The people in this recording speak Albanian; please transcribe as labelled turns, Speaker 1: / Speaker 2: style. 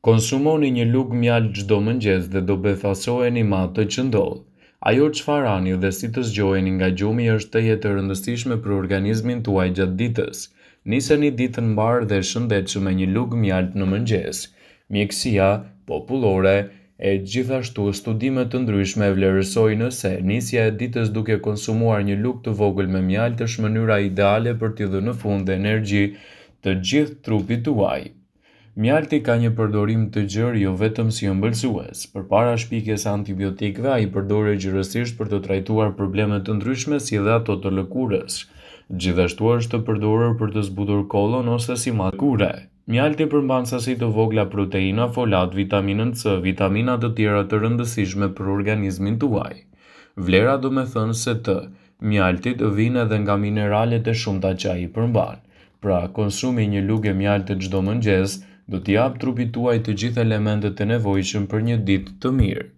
Speaker 1: Konsumoni një lugë mjaltë çdo mëngjes dhe do befasoheni me atë që ndodh. Ajo çfarë hani dhe si të zgjoheni nga gjumi është tejet e rëndësishme për organizmin tuaj gjatë ditës. Niseni ditën mbarë dhe shëndetshëm me një lugë mjaltë në mëngjes. Mjekësia popullore e gjithashtu studime të ndryshme vlerësojnë se nisja e ditës duke konsumuar një lugë të vogël me mjaltë është mënyra ideale për t'i dhënë fund dhe energji të gjithë trupit tuaj. Mjalti ka një përdorim të gjerë jo vetëm si ëmbëlsues. Përpara shpikjes së antibiotikëve, ai përdorej gjerësisht për të trajtuar probleme të ndryshme si edhe ato të lëkurës. Gjithashtu është përdorur për të zbutur kollën ose si maskë lëkure. Mjalti përmban sasi të vogla proteina, folat, vitaminën C, vitamina të tjera të rëndësishme për organizmin tuaj. Vlera domethënëse të mjaltit vijnë edhe nga mineralet e shumta që ai përmban. Pra, konsumi i një luge mjalti çdo mëngjes do t'i japë trupit tuaj të gjithë elementët e nevojshëm për një ditë të mirë.